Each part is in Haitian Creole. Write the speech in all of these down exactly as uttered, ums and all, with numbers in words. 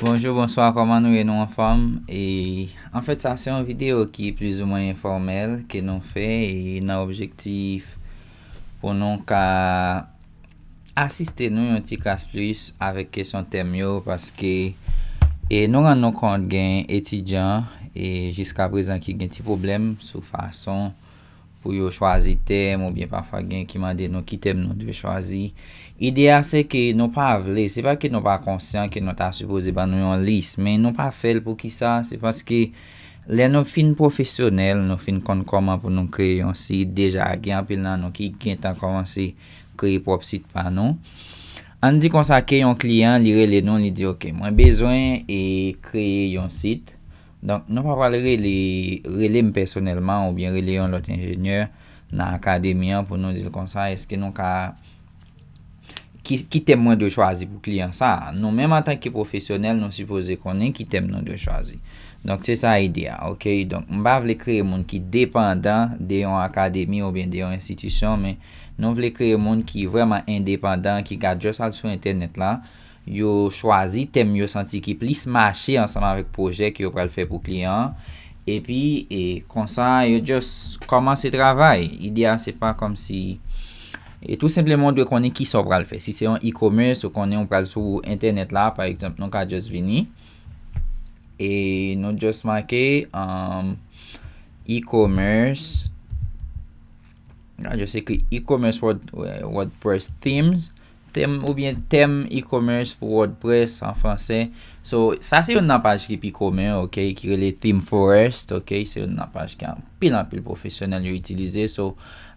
Bonjou, bonswa, kòman nou ye? Nou anfòm? E anfèt, sa se yon videyo ki plizoumwen enfòmèl ke nou fè e nan objektif pou nou ka asiste nou yon ti kras plis avèk kesyon tèm yo, paske e nou rann nou kont gen etidyan e jiska prezan ki gen ti pwoblèm sou fason pou yo chwazi tèm, oubyen pafwa gen ki mande nou ki tèm nou dwe chwazi. Ide a se ke nou pa vle, se pa ke nou pa konsyan ke nou ta sipoze ban nou yon lis, men nou pa fè l. Poukisa? Se paske lè nou fin pwofesyonèl, nou fin konn kòman pou nou kreye yon sit, deja gen anpil nan nou ki gentan kòmanse kreye pwòp sit pa nou. Ann di konsa ke yon kliyan, li rele nou, li di, "Ok, mwen bezwen e kreye yon sit." Donk, nou pa pral rele, rele m pèsonèlman oubyen rele yon lòt enjenyè nan akademi an pou nou di l konsa, èske nou ka, ki, ki tèm mwen dwe chwazi pou kliyan sa a? Nou menm antanke pwofesyonèl, nou sipoze konnen ki tèm nou dwe chwazi. Donk, se sa ide a, ok? Donk, m pa vle kreye moun ki depandan de yon akademi oubyen de yon enstitisyon, men nou vle kreye moun ki vrèman endepandan, ki ka just al sou entènèt la, yo chwazi tèm yo santi ki plis mache ansanm avèk pwojè ke yo pral fè pou kliyan an. Epi, e konsa, yo just kòmanse travay. Ide a, se pa kòmsi, e tou senpleman, ou dwe konnen kisa w pral fè. Si se yon e-commerce, ou konnen ou pral sou entènèt la, pa egzanp, nou ka just vini. E nou just make, um, e-commerce. Nou ka just ekri e-commerce Word, WordPress themes. Tèm oubyen tèm e-commerce pou WordPress an fransè. So, sa se youn nan paj ki pi komen, ok, ki rele Theme Forest, ok, se youn nan paj ki anpil, anpil pwofesyonèl yo itilize. So,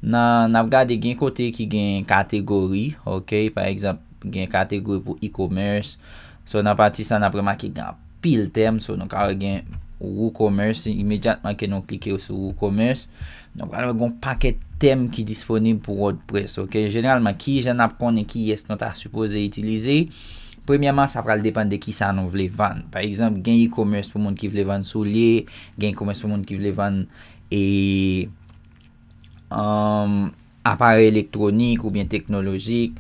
nan, n ap gade gen kote ki gen kategori, ok, pa egzanp, gen kategori pou e-commerce. So, nan pati sa, n ap remake gen anpil tèm. So, nou ka wè gen WooCommerce, imedyatman ke nou klike sou WooCommerce, nou pral wè gen yon pakèt tèm ki disponib pou WordPress, ok? Jeneralman, ki jan n ap konnen kiyès nou ta sipoze itilize? Premyèman, sa pral depann de kisa nou vle vann. Pa egzanp, gen e-commerce pou moun ki vle vann soulye, gen e-commerce pou moun ki vle vann, e, um, aparèy elektwonik oubyen teknolojik.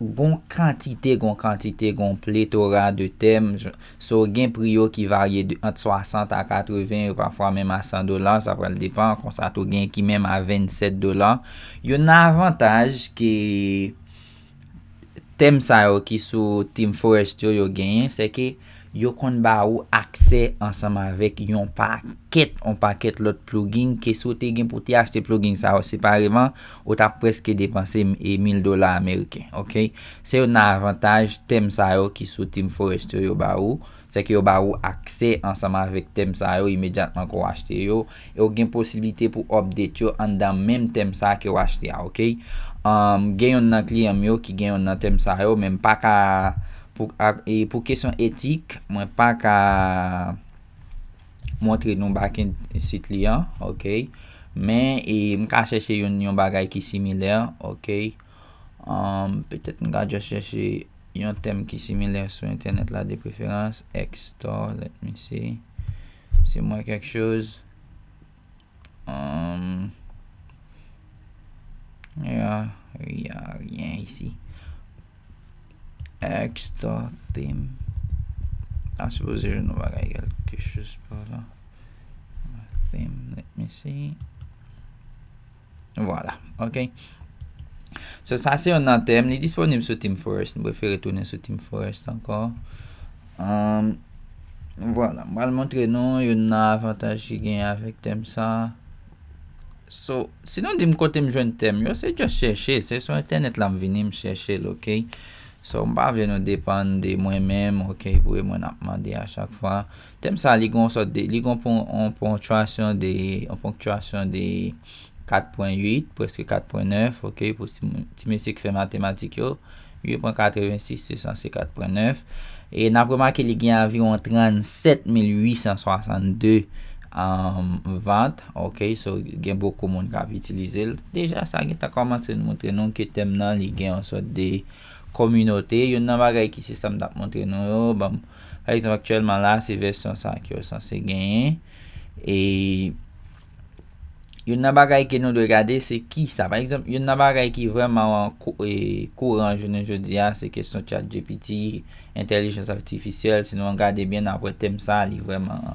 Gon kantite, gon kantite, gon pletora de tèm. So, gen pri yo ki varye de, ant swasant a katreven, yo pafwa menm a san dola, sa pral depann. Konsa tou, gen ki menm a vennsèt dola. Youn nan avantaj ke tèm sa yo ki sou Theme Forest yo, yo genyen, se ke yo konn ba ou aksè ansanm avèk yon pakèt, yon pakèt lòt plugin ke si w te gen pou w te achte plugin sa yo separeman, ou t ap prèske depanse, e, mil dola ameriken, ok? Se youn nan avantaj tèm sa yo ki sou Theme Forest yo, yo ba ou. Se ke yo ba ou aksè ansanm avèk tèm sa yo imedyatman ke w achte yo. E w gen posiblite pou update yo anndan menm tèm sa ke w achte a, ok? Um, gen youn nan kliyan m yo ki gen youn nan tèm sa yo, men m pa ka, pou, ak, e pou kesyon etik, mwen pa ka montre nou backend sit li an, ok? Men, e, m ka chèche youn, yon bagay ki similè, ok? Um, petèt m ka just chèche yon tèm ki similè sou entènèt la, de preferans, X Store, let me see. Si m wè kèk choz. Um, y a, y a rien ici. X Store theme. Ta sipoze jwenn yon bagay, kèlke choz pa la. Theme, let me see. Vwala, ok. So, sa se youn nan tèm. Li disponib sou Theme Forest. M prefere tounen sou Theme Forest ankò. Um, vwala, m pral montre nou youn nan avantaj ki genyen avèk tèm sa. So, si nou di m kote m jwenn tèm yo, se just chèche. Se sou entènèt la m vini, m chèche l, ok? So, m pa vle nou depann de mwen menm, ok, pou e mwen n ap mande a chak fwa. Tèm sa, li gon sòt de, li gon pon, on ponchasyon de, on ponchasyon de kat pwen uit, prèske kat pwen nèf, ok, pou ti, ti mesye ki fè matematik yo, uit pwen katrevensis, se sanse kat pwen nèf. E n ap remake li gen anviwon trannsèt mil uit san swasannde, um, vant, ok, so gen bokou moun k ap itilize l. Deja, sa gentan kòmanse montre nou ke tèm nan, li gen yon sòt de kominote. Youn nan bagay ki se sa m t ap montre nou yo. Bon, pa egzanp, aktyèlman la, se vèsyon sa ke yo sanse genyen. E Youn nan bagay ke nou dwe gade, se kisa. Pa egzanp, youn nan bagay ki vrèman kou- e, kouran jounen jodi a, se kesyon ChatGPT, entèlijans atifisyèl. Si nou gade byen, n ap wè tèm sa, li vrèman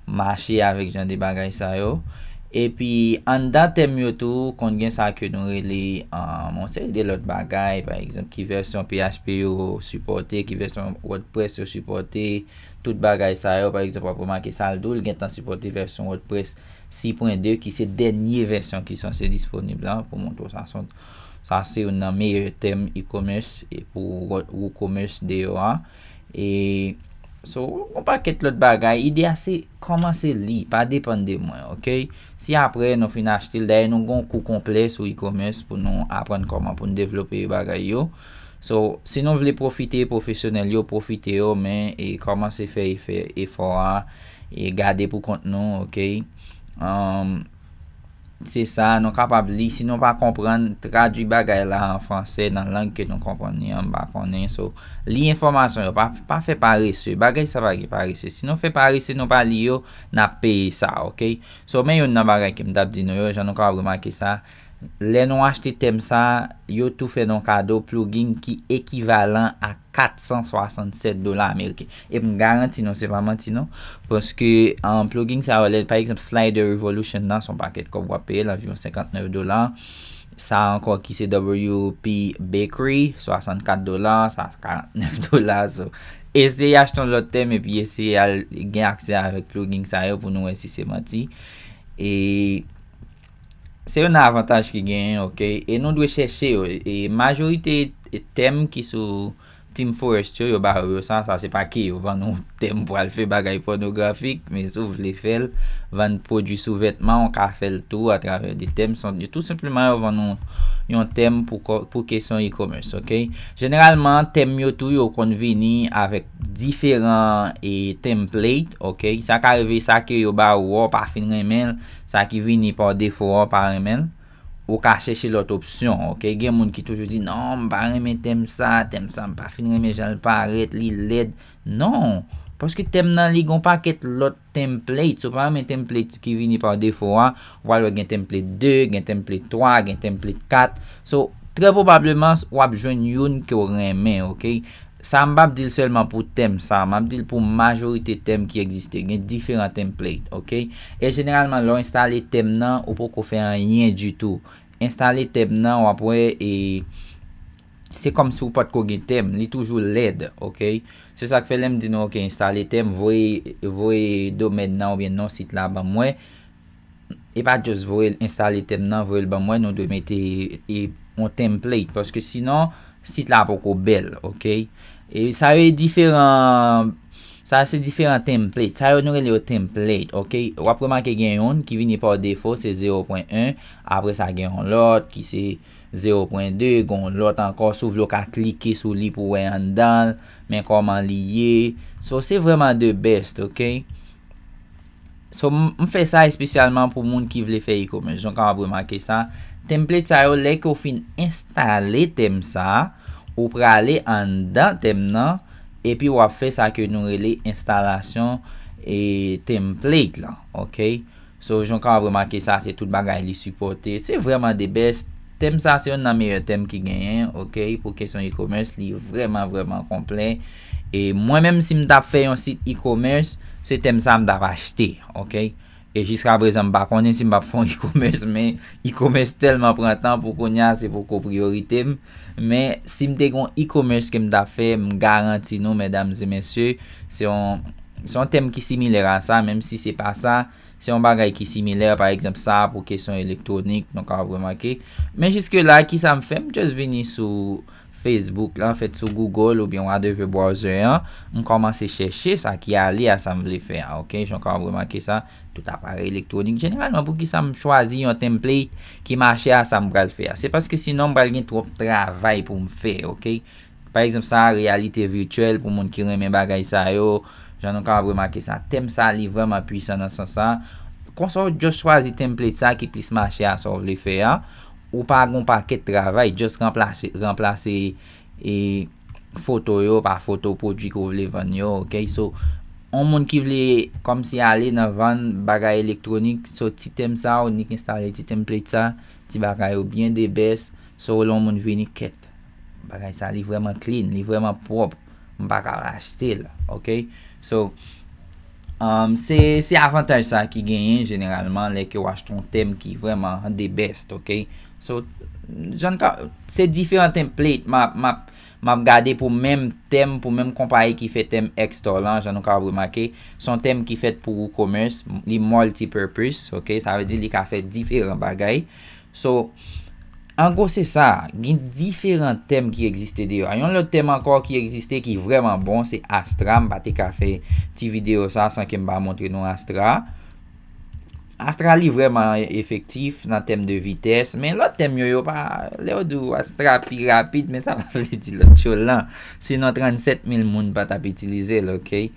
mache avèk jan de bagay sa yo. Epi, anndan tèm yo tou, konn gen sa ke nou rele, um, yon seri de lòt bagay, pa egzanp, ki vèsyon P H P yo sipòte, ki vèsyon WordPress yo sipòte, tout bagay sa yo, pa egzanp, w ap remake sa l di w, l gentan sipòte vèsyon WordPress sis pwen de, ki se dènye vèsyon ki sanse disponib la, pou montre w sa, se yon- sa se youn nan meyè tèm e-commerce e pou wo- WooCommerce deyò a. E, so, yon pakèt lòt bagay. Ide a se kòmanse li, pa depann de mwen, oke? Si apre nou fin achte l, dayè nou gen yon kou konplè sou e-commerce pou nou aprann kòman pou nou devlope bagay yo. So, si nou vle pwofite pwofesyonèl yo, pwofite yo, men e kòmanse fè efè, efò a, e gade pou kont nou, oke? Um, se sa, nou kapab li. Si nou pa konprann, tradui bagay la an fransè, nan lang ke nou konprann li an, m pa konnen. So, li enfòmasyon yo, pa, pa fè parese. Bagay sa pa gen parese. Si nou fè parese, nou pa li yo, n ap peye sa, oke? So, men youn nan bagay ke m t ap di nou yo, jan nou kapab remake sa, lè nou achte tèm sa, yo tou fè nou kado plugin ki ekivalan a kat san swasannsèt dola ameriken. E m garanti nou, se pa manti non. Paske, um, plugin sa yo, lè, pa egzanp, Slider Revolution nan, se yon pakèt kòb w ap peye l, anviwon senkantnèf dola. Sa ankò ki se W P Bakery, swasannkat dola, sa karantnèf dola. So, eseye achte yon lòt tèm epi eseye al gen aksè avèk plugin sa yo pou nou wè si se manti. E se youn nan avantaj ki genyen, oke? E nou dwe chèche yo. E majorite tèm ki sou TeamFortress yo, yo ba ou yo sa, sa se pa ke yo vann ou tèm pou al fè bagay pònografik, men si w vle fè l, vann pwodui sou vètman, w ka fè l tou atravè de tèm. Son- tou senpleman, yo vann ou yon tèm pou, kò- pou kesyon e-commerce, oke? Jeneralman, tèm yo tou, yo konn vini avèk diferan e template, oke? Sa ka rive sa ke yo ba ou a, w pa fin renmen l, sa ki vini pa defo a, w pa renmen l, ou ka chèche lòt opsyon, oke? Gen moun ki toujou di, "Non, m pa renmen tèm sa, tèm sa, m pa fin renmen jan l parèt, li lèd." Non, paske tèm nan, li gon pakèt lòt template. Si w pa renmen template ki vini pa defo a, w al wè gen template de, gen template twa, gen template kat. So, trè pwobableman, w ap jwenn youn ke w renmen, oke? Sa m p ap di l sèlman pou tèm sa, m ap di l pou majorite tèm ki egziste. Gen diferan template, oke? E jeneralman, lè w enstale tèm nan, ou poko fè anyen ditou. Enstale tèm nan, w ap wè, e se kòmsi w potko gen tèm, li toujou lèd, oke? Se sa k fè lè m di nou, oke, enstale tèm, voye, voye domèn nan oubyen non sit la ban mwen. E pa just voye l, enstale tèm nan, voye l ban mwen, nou dwe mete e, yon template, paske sinon, sit la poko bèl, oke? E sa yo e diferan, sa se diferan template. Sa yo nou rele yo template, oke? W ap remake gen youn ki vini pa defo, se zewo pwen en, apre sa gen yon lòt ki se zewo pwen de, gen yon lòt ankò, si w vle w ka klike sou li pou w wè anndan l, men kòman li ye. So, se vrèman the best, oke? So, m, m fè sa espesyalman pou moun ki vle fè e-commerce. Jan w kapab remake sa, template sa yo, lè ke w fin enstale tèm sa, ou prale anndan tèm nan, epi w ap fè sa ke nou rele enstalasyon e template lan, oke? So, jan w kapab remake sa, se tout bagay li sipòte. Se vrèman the best. Tèm sa, se youn nan meyè tèm ki genyen, oke? Pou kesyon e-commerce, li vrèman, vrèman konplè. E mwen menm, si m t ap fè yon sit e-commerce, se tèm sa m t ap achte, oke? E jiska prezan, m pa konnen si m p ap fè yon e-commerce, men e-commerce tèlman pran tan pou kounye a, se poko priyorite m. Men si m te gen yon e-commerce ke m t ap fè, m garanti nou, medam e mesye, se yon, se yon tèm ki similè a sa, menm si se pa sa, se yon bagay ki similè, pa egzanp, sa pou kesyon elektwonik, nou ka remake. Men jiske la, kisa m fè? M just vini sou Facebook la, anfèt, sou Google oubyen whatever browser an, m kòmanse chèche sa ki ale a sa m vle fè a, oke? Jan w ka remake sa, tout aparèy elektwonik. Jeneralman, poukisa m chwazi yon template ki mache a sa m pral fè a? Se paske sinon m pral gen twòp travay pou m fè, oke? Pa egzanp, sa a reyalite vityèl pou moun ki renmen bagay sa yo. Jan nou kapab remake sa, tèm sa li vrèman pwisan nan sans sa. Konsa w just chwazi template sa ki plis mache a sa w vle fè a. Ou pa gon pakèt travay, just ranplase, ranplase e foto yo pa foto pwodui ke w vle vann yo, oke? So, yon moun ki vle kòmsi ale nan vann bagay elektwonik, so ti tèm sa, ou nik enstale ti template sa, ti bagay yo byen the best, so lè yon moun vini kèt, bagay sa li vrèman clean, li vrèman pwòp, m pa ka achte l, ok? So, um, se, se avantaj sa ki genyen jeneralman lè ke w achte yon tèm ki vrèman the best, ok? So, jan ka, se diferan template, m ap, m ap, m ap gade pou menm tèm, pou menm konpayi ki fè tèm X-Store lan, jan nou ka remake, se yon tèm ki fèt pou WooCommerce, li multi-purpose, ok? Sa vle di li ka fè diferan bagay. So, an gwo se sa, gen diferan tèm ki egziste deyò. Yon lòt tèm ankò ki egziste ki vrèman bon, se Astra. M pa te ka fè ti videyo sa san ke m pa montre nou Astra. Astra li vrèman efektif nan tèm de vitès, men lòt tèm yo, yo pa, lè yo di w Astra pi rapid, men sa pa vle di lòt yo lan. Sinon trannsèt mil moun pa t ap itilize l, ok?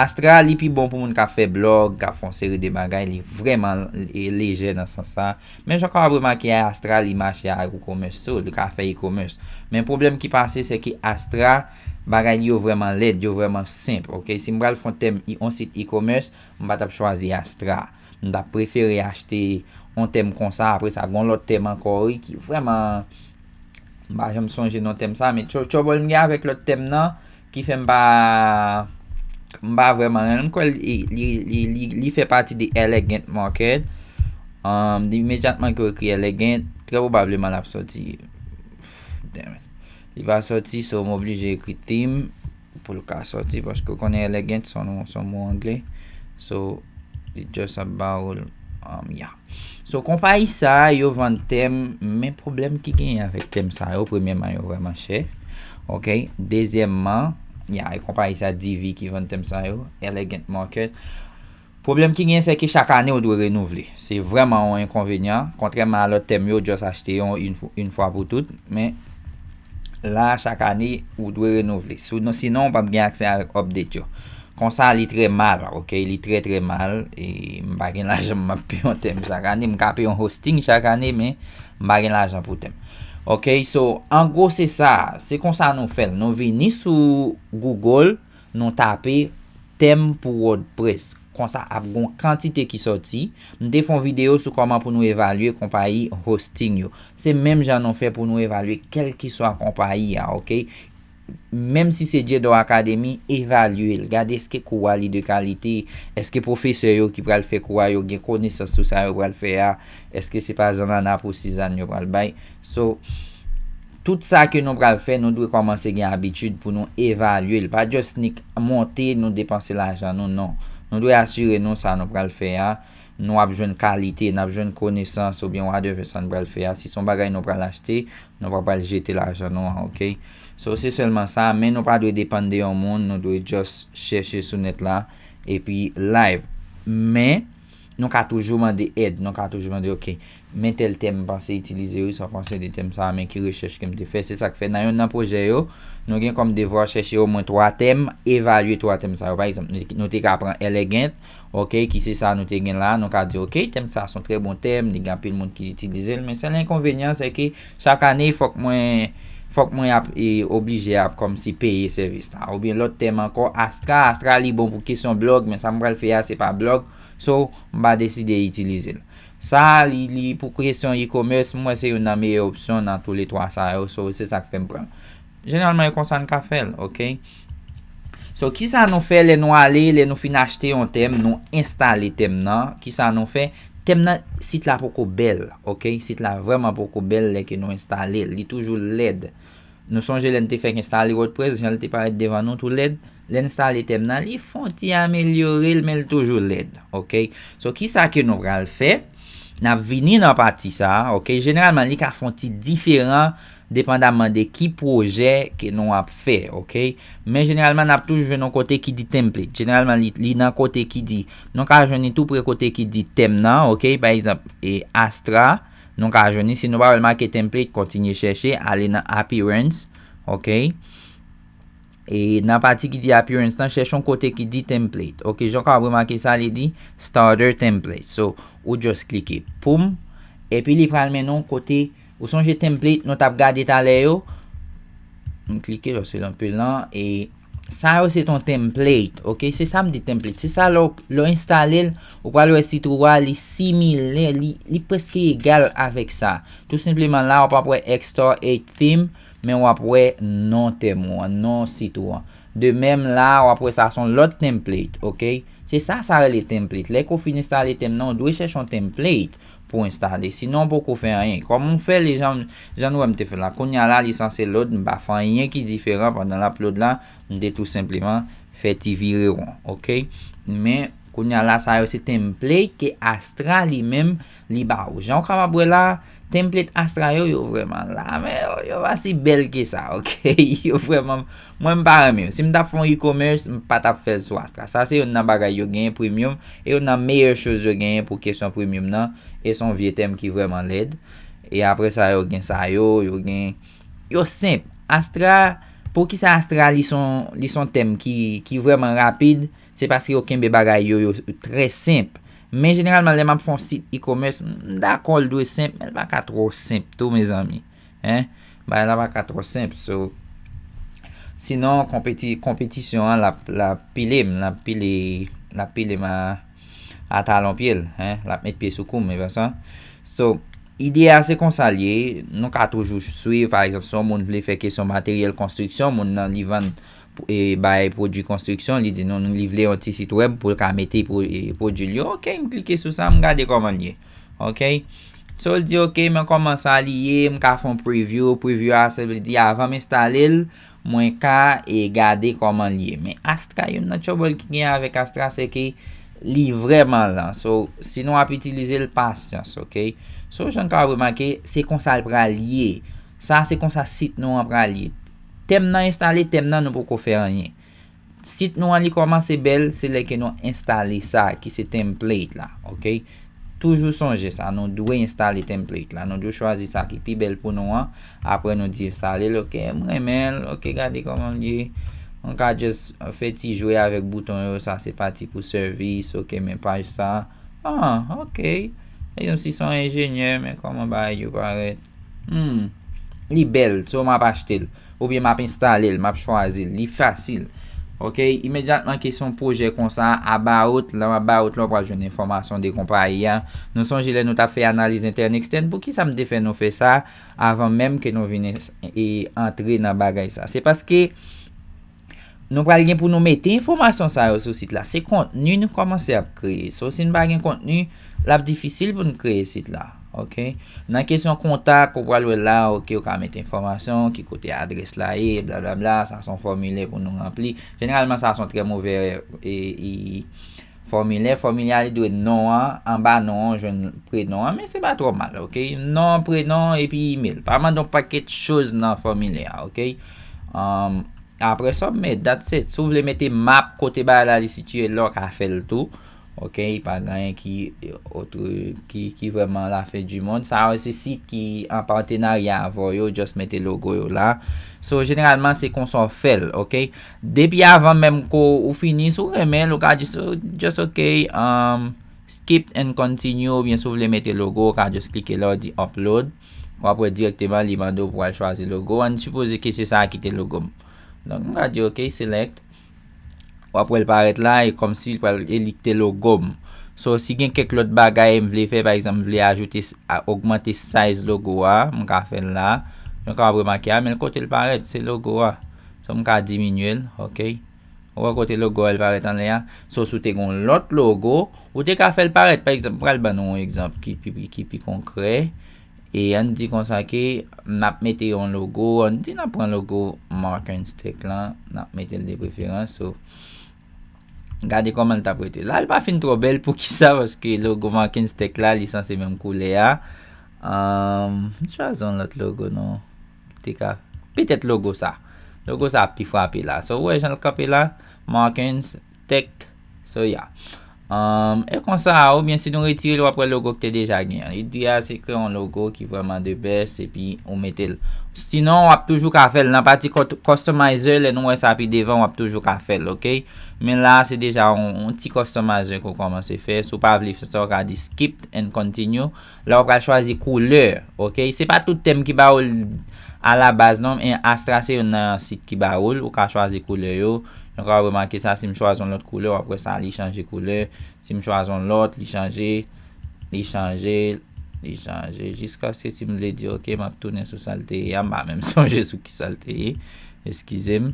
Astra li pi bon pou moun k ap fè blòg, k ap fè yon seri de bagay, li vrèman e, lejè nan sans sa. Men jan w ka remake a, Astra li mache a e-commerce tou, li ka fè e-commerce. Men pwoblèm ki pase se ke Astra, bagay li yo vrèman lèd, yo vrèman senp, ok? Si m pral fè yon tèm, yon sit e-commerce, m pa t ap chwazi Astra. M t ap prefere achte yon tèm konsa, apre sa, gen yon lòt tèm ankò, wi, ki vrèman, m pa janm sonje non tèm sa, men tchò-, tchòbòl m gen avèk lòt tèm nan, ki fè m pa, m pa vrèman renmen. M kwè li, li, li, li, li fè pati de Elegant Market. Um, imedyatman ke w ekri Elegant, trè pwobableman l ap sòti. Damn it. Li pa sòti, so m oblije ekri theme pou l ka sòti, paske w konnen elegant se yon, se yon mo angle. So, li just ap ba w l, um, yeah. So, konpayi sa a, yo vann tèm, men pwoblèm ki genyen avèk tèm sa yo, premyèman, yo vrèman chè. Ok? Dezyèmman, yeah, e konpayi sa, Divi, ki vann tèm sa yo, Elegant Market. Pwoblèm ki genyen, se ke chak ane ou dwe renouvle. Se vrèman yon enkonvenyan. Kontrèman a lòt tèm yo, just achte yon, yon, yon fwa pou tout. Men, la, chak ane, ou dwe renouvle. Sinon, sinon, ou p ap gen aksè avèk update yo. Konsa, li trè mal, ok? Li trè, trè mal. E m pa gen lajan m ap peye yon tèm chak ane. M ka peye yon hosting chak ane, men m pa gen lajan pou tèm. Ok, so, an gwo, se sa. Se konsa nou fè l. Nou vini sou Google, nou tape tèm pou WordPress. Konsa, ap gon kantite ki sòti. M te fè yon videyo sou kòman pou nou evalye konpayi hosting yo. Se menm jan nou fè pou nou evalye kèlkeswa konpayi a, ok? Menm si se Jedor Academy, evalye l. Gade èske kou a li de kalite, èske pwofesè yo ki pral fè kou a yo gen konesans sou sa yo pral fè a, èske se pa zannanna pou sizann yo pral bay. So, tout sa ke nou pral fè, nou dwe kòmanse gen abitid pou nou evalye l. Pa just nik monte, nou depanse lajan nou, non. Nou dwe asire nou sa nou pral fè a, nou ap jwenn kalite, n ap jwenn konesans oubyen whatever sa n pral fè a. Si se yon bagay nou pral achte, nou pa pral jete lajan nou an, ok? So, se sèlman sa, men nou pa dwe depann de yon moun, nou dwe just chèche sou nèt la, epi live. Men, nou ka toujou mande èd, nou ka toujou mande, ok, men tèl tèm m panse itilize, wi, sa w panse de tèm sa a, men ki rechèch ke m te fè. Se sa k fè nan yonn nan pwojè yo, nou gen kòm devwa chèche omwen twa tèm, evalye twa tèm sa yo. Pa egzanp, nou te, nou te ka pran Elegant, ok, ki se sa nou te gen la, nou ka di, ok, tèm sa se yon trè bon tèm, li gen anpil moun ki itilize l, men sèl enkonvenyan, se ke chak ane, fòk mwen, fòk mwen ap, e, oblije ap kòmsi peye sèvis la. Oubyen lòt tèm ankò, Astra, Astra li bon pou kesyon blòg, men sa m pral fè a, se pa blòg, so, m pa deside itilize l. Sa, li, li pou kesyon e-commerce, m wè se youn nan meyè opsyon nan toulètwa sa yo, so, se sa k fè m pran l. Jeneralman, e konsa n ka fè l, ok? So, kisa nou fè lè nou ale, lè nou fin achte yon tèm, nou enstale tèm nan, kisa nou fè? Tèm nan, sit la poko bèl, ok? Sit la vrèman poko bèl lè ke nou enstale l. Li toujou lèd. Nou sonje lè n te fèk enstale WordPress, jan l te parèt devan nou tou lèd? Lè n enstale tèm nan, li fè yon ti amelyore l, men l toujou lèd, ok? So, kisa ke nou pral fè? N ap vini nan pati sa a, ok? Jeneralman, li ka fè yon ti diferan depandamman de ki pwojè ke nou ap fè, ok? Men jeneralman, n ap toujou jwenn yon kote ki di template. Jeneralman, li, li nan kote ki di, nou ka jwenn li tou pre kote ki di tèm nan, ok? Pa egzanp, e Astra, nou ka jwenn li. Si nou pa wè l make template, kontinye chèche, ale nan appearance, ok? E nan pati ki di appearance lan, chèche yon kote ki di template. Ok, jan w ka remake sa, li di starter template. So, ou just klike poum, epi li pral mennen w kote, ou sonje template nou t ap gade talè yo? M klike, paske l anpil lan, e Sa yo se ton template, ok? Se sa m di template. Se sa lè w, lè w enstale l, ou pral wè sit ou a, li similè, li, li prèske egal avèk sa. Tou senpleman la, w p ap wè X T O R eight theme, men w ap wè non tèm ou an, non sit ou an. De menm la, w ap wè sa se yon lòt template, ok? Se sa sa rele template. Lè ke w fin enstale tèm nan, w dwe chèche yon template pou w enstale. Sinon, w poko fè anyen. Kòman w fè li, jan, jan nou wè m te fè la. Kounye a la, li sanse load, m pa fè anyen ki diferan pandan l ap load la, m te tou senpleman fè ti vire won, ok? Men, kounye a la, sa yo se template ke Astra li menm, li ba ou. Jan w kapab wè la, template Astra yo, yo vrèman la, men yo, yo pa si bèl ke sa, ok? Yo vrèman, mwen m pa renmen yo. Si m t ap fè yon e-commerce, m pa t ap fè l sou Astra. Sa se youn nan bagay yo genyen premium, e youn nan meyè choz yo genyen pou kesyon premium nan, e se yon vye tèm ki vrèman lèd. E apre sa, yo gen sa yo, yo gen, yo senp. Astra, poukisa Astra li se yon, li se yon tèm ki, ki vrèman rapid, se paske yo kenbe bagay yo, yo trè senp. Men jeneralman, lè m ap fè yon sit e-commerce, m dakò l dwe senp, men l pa ka twò senp tou, mezanmi. Hein? Bagay la pa ka twò senp. So, sinon, konpeti-, konpetisyon an, l ap, l ap pile m, l ap pile, l ap pile m a, a talon pye l, hein? L ap met pye sou kou m, e pa sa? So, ide a se konsa l ye, nou ka toujou swiv, pa egzanp, si yon moun vle fè kesyon materyèl konstriksyon, moun nan li vann e bay pwodui konstriksyon, li di nou, nou, li vle yon ti sit wèb pou l ka mete pwo-, e, pwodui l yo. Ok, m klike sou sa, m gade kòman l ye. Ok? So, l di, ok, men kòman sa li ye, m ka fè yon preview. Preview a, sa vle di, avan m enstale l, mwen ka, e, gade kòman l ye. Men Astra, youn nan trouble ki gen avèk Astra, se ke li vrèman lan. So, si nou ap itilize l, pasyans, ok? So, jan n ka remake, se konsa l pral ye. Sa, se konsa sit nou an pral ye. Tèm nan enstale, tèm nan nou poko fè anyen. Sit nou an li kòmanse bèl, se lè ke nou enstale sa, ki se template la, ok? Toujou sonje sa, nou dwe enstale template la. Nou dwe chwazi sa ki pi bèl pou nou an. Apre nou di enstale l, ok? M renmen l, ok? Gade kòman l ye. Mwen ka just fè ti jwe avèk bouton yo, sa se pati pou sèvis, ok? Men paj sa, ah, ok. E yon si se yon enjenyè, men kòman bagay yo parèt. Hmm. Li bèl, so m ap achte l. Oubyen m ap enstale l, m ap chwazi l. Li fasil. Ok, imedyatman ke se yon pwojè konsa, about, lè m about la, w pral jwenn enfòmasyon de konpayi a. Nou sonje lè nou t ap fè analiz intern extern, poukisa m te fè nou fè sa avan menm ke nou vin e, antre nan bagay sa? Se paske nou pral gen pou nou mete enfòmasyon sa yo sou sit la. Se kontni nou kòmanse ap kreye. So, si n pa gen kontni, l ap difisil pou n kreye sit la. Ok? Nan kesyon kontak, ou pral wè la, ok, ou ka mete enfòmasyon, ki kote adrès la ye, blablabla, sa se yon fòmilè pou nou ranpli. Jeneralman, sa se yon trè movè, e, e, fòmilè. Fòmilè a, li dwe non an, anba non an, jwenn prenon an, men se pa twò mal, ok? Non, prenon, epi email. Pa mande yon pakèt choz nan fòmilè a, ok? Um, apre sa, w met, that's it. Si w vle mete map kote bagay la li sitiye, la w ka fè l tou. Ok, pa gen anyen ki, otre, ki, ki vrèman la fin du monde. Sa yo se sit ki an patenarya avè w yo, just mete logo yo la. So, jeneralman, se konsa w fè l, ok? Depi avan menm ke w fini, si w renmen l, ou ka just, just ok, um, skip and continue, oubyen si w vle mete logo, ou ka just klike la, w di upload. W ap wè dirèkteman li mande w pou w al chwazi logo. Ann sipoze ke se sa ki te logo m. Donk, m ka di, ok, select. W ap wè l parèt la, e kòmsi l pral elikte logo m. So, si gen kèk lòt bagay m vle fè, pa egzanp, m vle ajoute, s-, a, ogmante size logo a, m ka fè l la. Nou kapab remake a, men kote l parèt, se logo a. So, m ka diminye l, ok. Ou wè kote logo a, l parèt anlè a. So, si w te gen yon lòt logo, ou te ka fè l parèt. Pa egzanp, m pral ban nou yon egzanp ki pi, ki pi konkrè. E ann di konsa ke n ap mete yon logo, ann di n ap pran logo Markens Tech lan, n ap mete l de preferans. So, gade kòman l t ap rete. La, l pa fin twò bèl, poukisa? Paske logo Markens Tech la, li sanse menm koulè a. Anm, chwazi yon lòt logo, non. Te ka, petèt logo sa. Logo sa ap pi frape la. So, ou wè jan l kanpe la, Markens Tech. So, yeah. Um, e konsa, oubyen si nou retire l, w ap wè logo ki te deja gen an. Ide a, se kreye yon logo ki vrèman the best, epi ou mete l. Sinon, w ap toujou ka fè l. Nan pati cut-, customizer, lè nou wè sa pi devan, w ap toujou ka fè l, ok? Men la, se deja yon, yon ti customizer ke w kòmanse fè. Si w pa vle fè sa, w ka di skip and continue. La, w pral chwazi koulè, ok? Se pa tout tèm ki ba ou l alabaz, non, men Astra se youn nan sit ki ba ou l. Ou ka chwazi koulè yo. Donk, w ap remake sa, si m chwazi yon lòt koulè, w ap wè sa, li chanje koulè. Si m chwazi yon lòt, li chanje, li chanje, li chanje. Jiskaske si m vle di, ok, m ap tounen sou sa l te ye a, m pa menm sonje sou ki sa l te ye. Eskize m.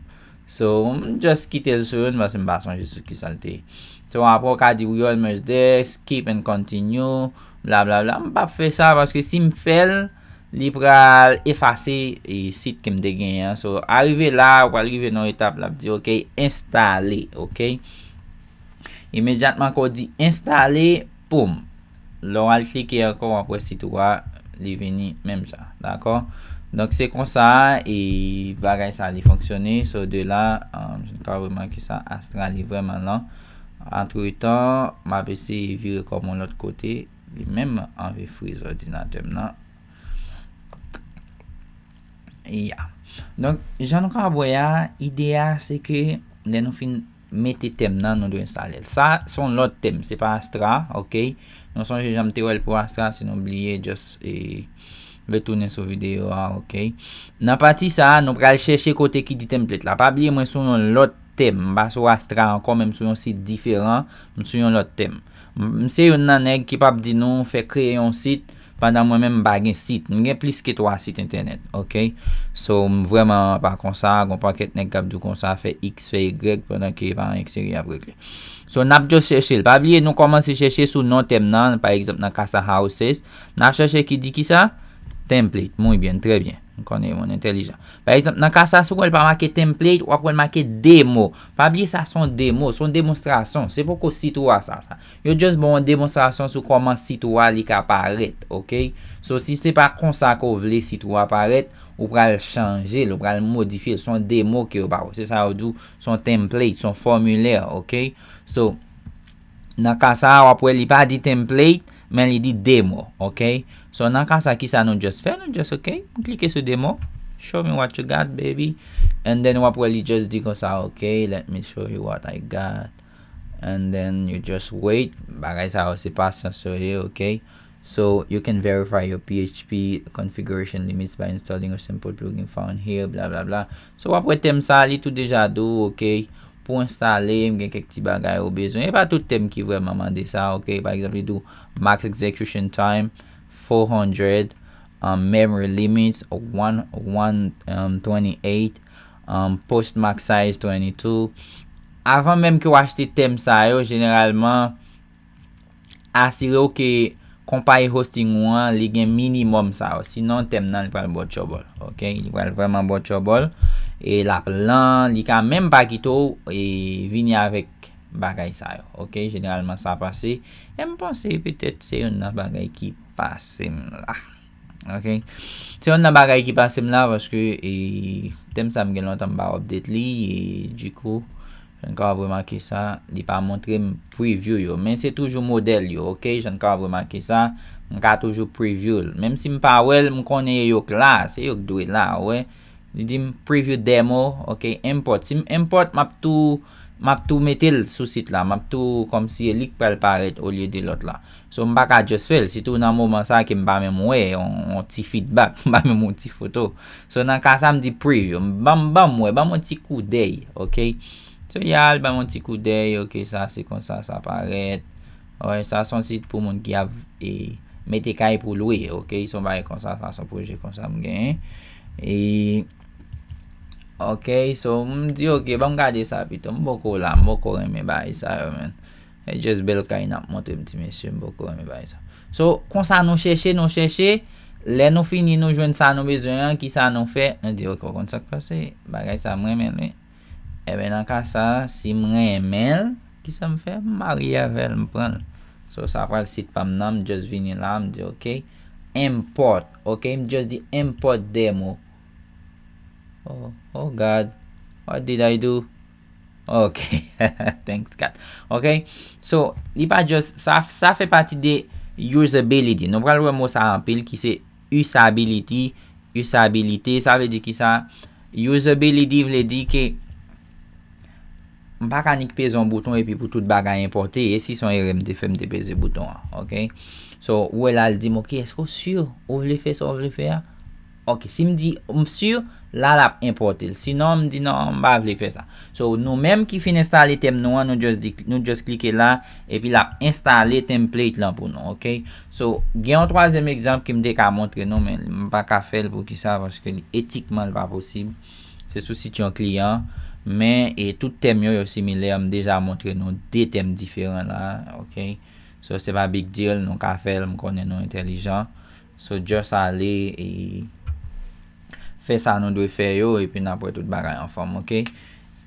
So, m just kite l sou youn, paske m pa sonje sou ki sa l te ye. So, apre, w ka di, "We almost there, skip and continue," bla, bla, bla. M p ap fè sa, paske si m fè l, li pral efase, e, sit ke m te genyen an. So, arive la, ou pral rive nan yon etap, l ap di, "Ok, enstale," ok? Imedyatman ke w di enstale, poum! Lè w al klike ankò, w ap wè sit ou a, li vini menm jan, dakò? Donk, se konsa, e, bagay sa li fonksyone. So, de la, um, nou ka remake sa, Astra li vrèman lan. Antretan, m ap eseye vire kò m yon lòt kote. Li menm anvi friz òdinatè m nan. Ya. Donk, jan nou ka wè a, ide a, se ke lè nou fin mete tèm nan, nou dwe enstale l. Sa, se yon lòt tèm, se pa Astra, ok? Nou sonje jan m te wè l pou Astra, si nou bliye, just, e, retounen sou videyo a, ok? Nan pati sa, nou pral chèche kote ki di template la. Pa bliye, mwen sou yon lòt tèm. M pa sou Astra ankò, men m sou yon sit diferan. M sou yon lòt tèm. M, m se youn nan nèg ki p ap di nou fè kreye yon sit pandan mwen menm m pa gen sit. M gen plis ke twa sit entènèt, ok? So, m vrèman pa konsa, gon pakèt nèg k ap di w konsa, fè X, fè Y, pandan ke pa anyen k serye y ap regle. So, n ap just chèche l. Pa bliye, nou kòmanse chèche sou non tèm nan, pa egzanp, nan Casa Houses. N ap chèche ki di ki sa? Template. Muy bien, très bien. M konnen moun entèlijan. Pa egzanp, nan ka sa, si w wè l pa make template, w ap wè l make demo. Pa bliye sa se yon demo, se yon demonstrasyon. Se poko sit ou a sa, sa. Yo just ba w yon demonstrasyon sou kòman sit ou a li ka parèt, ok? So, si se pa konsa ke w vle sit ou a parèt, ou pral chanje l, ou pral modifye l. Se yon demo ke yo ba w. Se sa yo di w, se yon template, se yon fòmilè, ok? So, nan ka sa a, w ap wè li pa di template, men li di demo, ok? So, nan ka sa, ki sa nou just fè? Nou just, ok, klike sou demo. Show me what you got, baby. And then, w ap wè li just di konsa, ok, let me show you what I got. And then, you just wait. Bagay sa yo, se pasyans yo ye, ok? So, you can verify your P H P configuration limits by installing a simple plugin found here, bla, bla, bla. So, w ap wè tèm sa, li tou deja di w, ok, pou enstale, m gen kèk ti bagay ou bezwen. E pa tout tèm ki vrèman mande sa, ok? Pa egzanp, li di w max execution time, four hundred, um, memory limits, one, one, um, twenty-eight, um, post max size twenty-two. Avan menm ke w achte tèm sa yo, jeneralman, asire w ke konpayi hosting ou an, li gen minimòm sa yo. Sinon, tèm nan, li pral ba w trouble, ok? Li pral vrèman ba w trouble. E l ap lan, li ka menm pa kite w, e, vini avèk bagay sa yo, ok? Jeneralman, sa pase. E m panse, petèt, se youn nan bagay ki pase m la. Ok? Se youn nan bagay ki pase m la, paske, e, tèm sa m gen lontan m pa update li, e, dikou, jan n ka remake sa, li pa montre m preview yo. Men se toujou modèl yo, ok? Jan n ka remake sa, m ka toujou preview l. Menm si m pa wè l, m konnen yo k la, se yo k dwe la, ou wè. Li di m preview demo, ok, import. Si m import, m ap tou, m ap tou mete l sou sit la. M ap tou, kòmsi e li k pral parèt olye de lòt la. So, m pa ka just fè l, sitou nan moman sa ke m pa menm wè yon, yon ti feedback, m pa menm yon ti foto. So, nan ka sa, m di preview. Ban m, ban m wè, ban m yon ti koudèy, ok? So, y al, ban m yon ti koudèy, ok, sa se konsa sa parèt. Alright, sa se yon sit pou moun ki ap, e, mete kay pou lwe, ok? Se yon bagay konsa, sa se yon pwojè konsa m genyen. E, ok, so, m di, ok, ban m gade sa pito. M poko la, m poko renmen bagay sa yo, man. E just bèl kay n ap montre m ti mesye, m poko renmen bagay sa. So, konsa nou chèche, nou chèche. Lè nou fini, nou jwenn sa nou bezwen an, ki sa nou fè? Nou di, ok, w konn sa k pase? Bagay sa, m renmen l, wi. Ebyen, nan ka sa, si m renmen l, ki sa m fè? M marye avè l, m pran l. So, sa pral sit pa m nan, m just vini la, m di, ok, import. Ok, m just di import demo. Oh, oh God, what did I do? Ok, thanks God. Ok, so, li pa just, sa, sa fè pati de usability. Nou pral wè mo sa anpil ki se usability, usabilité, sa vle di ki sa? Usability vle di ke m pa ka nik peze yon bouton epi pou tout bagay enpòte, e si se yon erè m te fè, m te peze bouton an, ok? So, ou wè la, l di m, ok, èske w si ou vle fè sa w vle fè a? Ok, si m di, m si, La l ap enpòte l. Sinon, m di non, m pa vle fè sa. So, nou menm ki fin enstale tèm nou an, nou just, di, nou just klike la, epi l ap enstale template lan pou nou, ok? So, gen yon twazyèm egzanp ke m te ka montre nou, men m pa ka fè l. Poukisa? Paske li, etikman, li pa posib. Se sou sit yon kliyan, men e tout tèm yo, yo similè. M deja montre nou de tèm diferan la, ok? So, se pa big deal, nou ka fè l, m konnen nou entèlijan. So, just ale e fè sa nou dwe fè yo, epi n ap wè tout bagay anfòm, ok?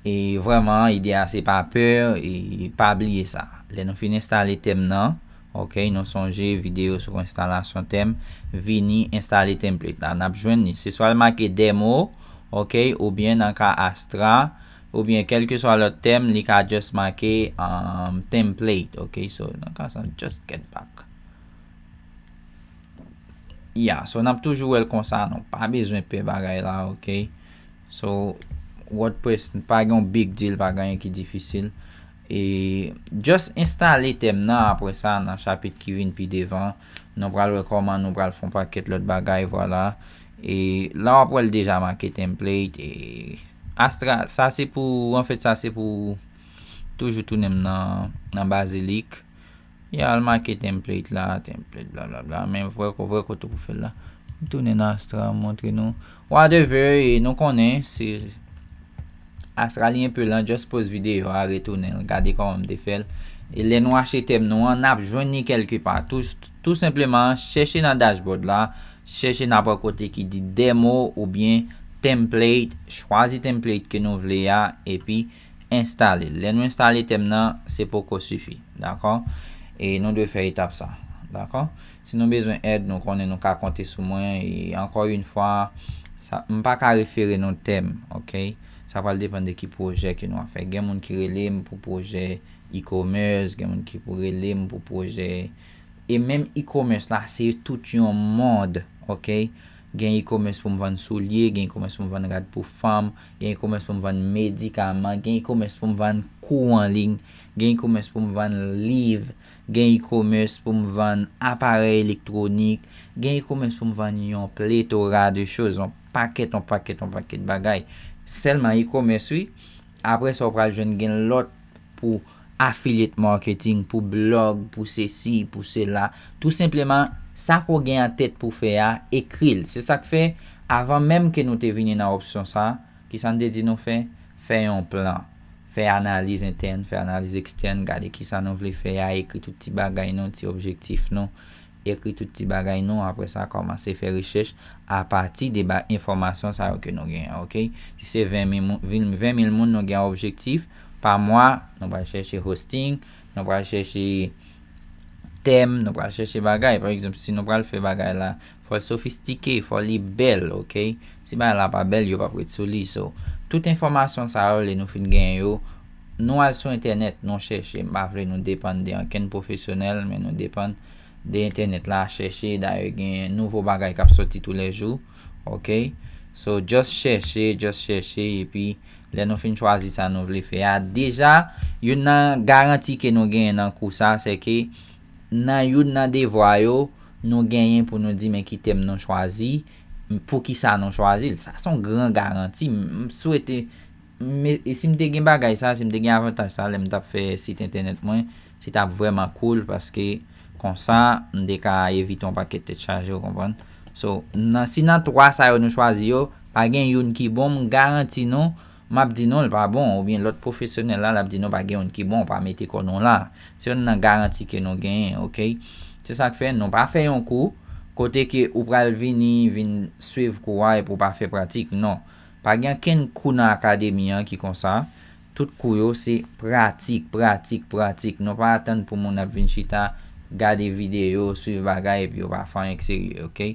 E vrèman, ide a se pa pè, e pa bliye sa. Lè nou fin enstale tèm nan, ok, nou sonje videyo sou enstalasyon tèm, vini enstale template la. N ap jwenn li. Se swa l make demo, ok, oubyen nan ka Astra, oubyen kèlkeswa lòt tèm, li ka just make um, template, ok? So, nan ka sa, just get back. Ya, so n ap toujou wè l konsa, nou pa bezwen pè bagay la, ok? So, WordPress pa gen yon big deal, pa gen anyen ki difisil. E just enstale tèm nan, apre sa, nan chapit ki vin pi devan, nou pral wè kòman nou pral fè yon pakèt lòt bagay, vwala. E la w ap wè l deja make template, e Astra, sa se pou, anfèt, sa se pou toujou tounen m nan, nan Bazilik. Ya, al make template la, template, blablabla. Men vre, vre kote pou fè l la. M tounen nan Astra, m montre nou. Whatever, e nou konnen, se Astra li enpe lan, just pause videyo a, retounen l, gade kòman m te fè l. E lè nou achte tèm nou an, n ap jwenn li kèlke pa. Tou, tou senpleman, chèche nan dashboard la, chèche nan pwen kote ki di demo oubyen template, chwazi template ke nou vle a, epi enstale l. Lè nou enstale tèm nan, se poko sifi, dakò? E nou dwe fè etap sa, dakò? Si nou bezwen èd, nou konnen nou ka konte sou mwen. E ankò yon fwa, sa, m pa ka refere nou tèm, ok? Sa pral depann de ki pwojè ke nou ap fè. Gen moun ki rele m pou pwojè e-commerce, gen moun ki pou rele m pou pwojè. E menm e-commerce la, se tout yon mond, ok? Gen e-commerce pou m vann soulye, gen e-commerce pou m vann rad pou fanm, gen e-commerce pou m vann medikaman, gen e-commerce pou m vann kou an liy, gen e-commerce pou m vann liv, gen e-commerce pou m vann aparèy elektwonik, gen e-commerce pou m vann yon pletora de choz, yon pakèt, yon pakèt, yon pakèt bagay. Sèlman e-commerce, wi. Apre sa, w pral jwenn gen lòt pou affiliate marketing, pou blog, pou sesi, pou sela. Tou senpleman, sa ke w gen an tèt pou fè a, ekri l. Se sa k fè, avan menm ke nou te vini nan opsyon sa, kisa n te di nou fè? Fè yon plan. Fè analiz entèn, fè analiz ekstèn, gade kisa nou vle fè a, ekri tout ti bagay nou, ti objektif nou, ekri tout ti bagay nou, apre sa, kòmanse fè rechèch apati de ba, enfòmasyon sa yo ke nou genyen, ok? Si se ven mil moun, ven mil moun nou gen objektif, pa mwa, nou pral chèche hosting, nou pral chèche tèm, nou pral chèche bagay. Pa egzanp, si nou pral fè bagay la, fò l sofistike, fò li bèl, ok? Si bagay la pa bèl, yo p ap ret sou li. So, tout enfòmasyon sa yo, lè nou fin genyen yo, nou al sou entènèt, nou chèche. M pa vle nou depann de ankenn pwofesyonèl, men nou depann de entènèt la, chèche. Dayè, gen nouvo bagay k ap sòti toulèjou, ok? So, just chèche, just chèche, epi lè nou fin chwazi sa nou vle fè a, deja, youn nan garanti ke nou genyen nan kou sa, se ke nan youn nan devwa yo, nou genyen pou nou di men ki tèm nou chwazi, poukisa nou chwazi l. Sa se yon gran garanti. M, m swete, m, e si m te gen bagay sa, si m te gen avantaj sa, lè m t ap fè sit entènèt mwen, se t ap vrèman cool, paske konsa, m te ka evite yon pakèt tèt chaje, w konprann? So, nan, si nan twa sa yo nou chwazi yo, pa gen youn ki bon, m garanti nou, m ap di non, l pa bon, oubyen lòt pwofesyonèl la, l ap di non, pa gen youn ki bon, pa mete kò nou la. Se youn nan garanti ke nou genyen, ok? Se sa k fè, nou pa fè yon kou, kote ke ou pral vini, vin swiv kou a, epi w pa fè pratik, non. Pa gen kenn kou nan akademi an ki konsa. Tout kou yo se pratik, pratik, pratik. Nou pa atann pou moun ap vin chita, gade videyo, swiv bagay, epi yo pa fè anyen k serye, ok?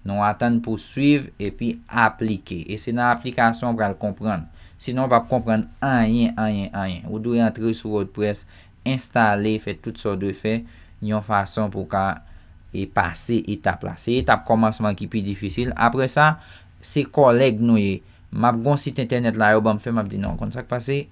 Nou atann pou swiv epi aplike. E se nan aplikasyon w pral konprann. Sinon, w p ap konprann anyen, anyen, anyen. Ou dwe antre sou WordPress, enstale, fè tout sa w dwe fè, yon fason pou w ka e pase etap la. Se etap kòmansman ki pi difisil. Apre sa, se kòlèg nou ye. M ap gon sit entènèt la, yo ban m fè, m ap di non, konn sa k pase?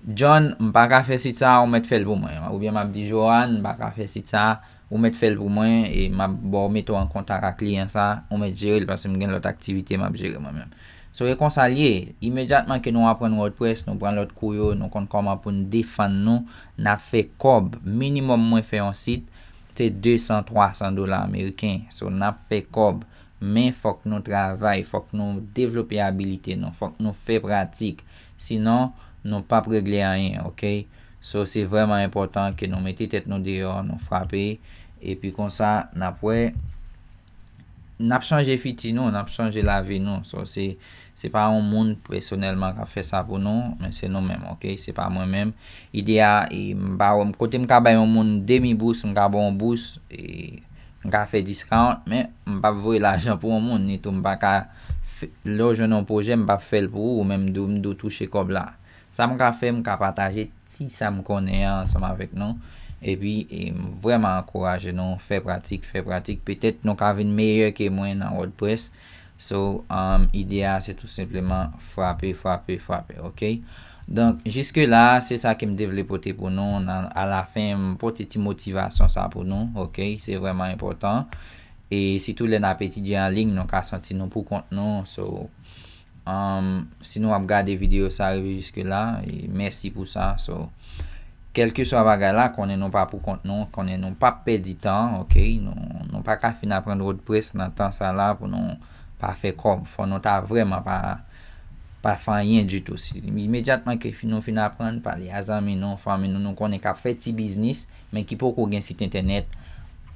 John, m pa ka fè sit sa, ou mèt fè l pou mwen. Oubyen m ap di Johan, m pa ka fè sit sa, ou mèt fè l pou mwen, e m ap ba w mete w an kontak ak kliyan sa, ou mèt jere l, paske m gen lòt aktivite m ap jere mwen menm. So, e konsa l ye. Imedyatman ke nou aprann WordPress, nou pran lòt kou yo, nou konn kòman pou n defann nou, n ap fè kòb. Minimòm mwen fè yon sit, se de san, twa san dola ameriken. So, n ap fè kòb. Men fòk nou travay, fòk nou devlope abilite nou, fòk nou fè pratik. Sinon, nou p ap regle anyen, oke? So, se vrèman enpòtan ke nou mete tèt nou deyò, nou frape, epi konsa, n ap wè, n ap chanje fiti nou, n ap chanje lavi nou. So, se, se pa yon moun pèsonèlman k ap fè sa pou nou, men se nou menm, oke? Se pa mwen menm. Ide a, e, m pa wè, kote m ka bay yon moun demi bous, m ka ba w yon bous, e, m ka fè discount, men m p ap voye lajan pou yon moun, ni tou m pa ka fè, lè w jwenn yon pwojè, m p ap fè l pou ou, ou menm m di w, m di w touche kòb la. Sa m ka fè, m ka pataje ti sa m konnen an ansanm avèk nou. Epi, e, m vrèman ankouraje nou, fè pratik, fè pratik. Petèt nou ka vin meyè ke mwen nan WordPress. So, um, ide a se tou senpleman frape, frape, frape, oke? Donk, jiske la, se sa ke m te vle pote pou nou. Nan, alafen, m pote ti motivasyon sa pou nou, oke? Se vrèman enpòtan. E sitou lè n ap etidye an liy, nou ka santi nou pou kont nou. So, um, si nou ap gade videyo sa rive jiske la, e mèsi pou sa. So, kèlkeswa bagay la, konnen nou pa pou kont nou, konnen nou p ap pèdi tan, oke? Nou, nou pa ka fin aprann WordPress nan tan sa la pou nou pa fè kòb. Fò nou ta vrèman pa, pa fè anyen ditou. Si, imedyatman ke fi-, nou fin aprann, pale a zanmi nou, fanmi nou, nou konnen k ap fè ti biznis, men ki poko gen sit entènèt,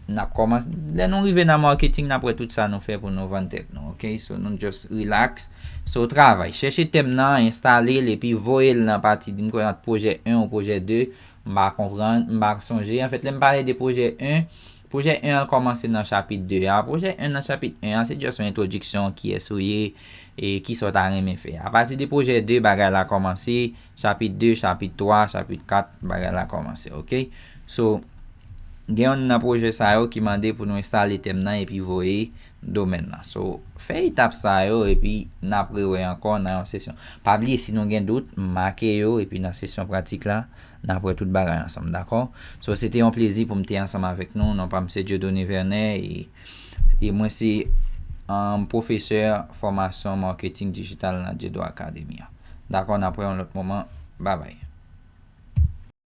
n ap kòmanse. Lè nou rive nan marketing, n ap wè tout sa nou fè pou nou vann tèt nou, oke? So, nou just relax. So, travay. Chèche tèm nan, enstale l, epi voye l nan pati, m kwè ant pwojè en ou pwojè de, m pa konprann, m pa sonje. Anfèt, lè m pale de pwojè en, pwojè en an kòmanse nan chapit de a. Pwojè en nan chapit en an, se just yon entwodiksyon, kiyès ou ye, e kisa w ta renmen fè. Apati de pwojè de, bagay la kòmanse, chapit de, chapit twa, chapit kat, bagay la kòmanse, oke? So, gen youn nan pwojè sa yo ki mande pou nou enstale tèm nan epi voye domèn nan. So, fè etap sa yo epi n ap rewè ankò nan yon sesyon. Pa bliye, si nou gen dout, make yo epi nan sesyon pratik la, n ap wè tout bagay ansanm, dakò? So, se te yon plezi pou m te ansanm avèk nou. Non pa m se Dieudonné Vernet e, e mwen se, um, pwofesè fòmasyon marketing digital nan Diedo Academy an. Dakò, n ap wè yon lòt moman. Babay.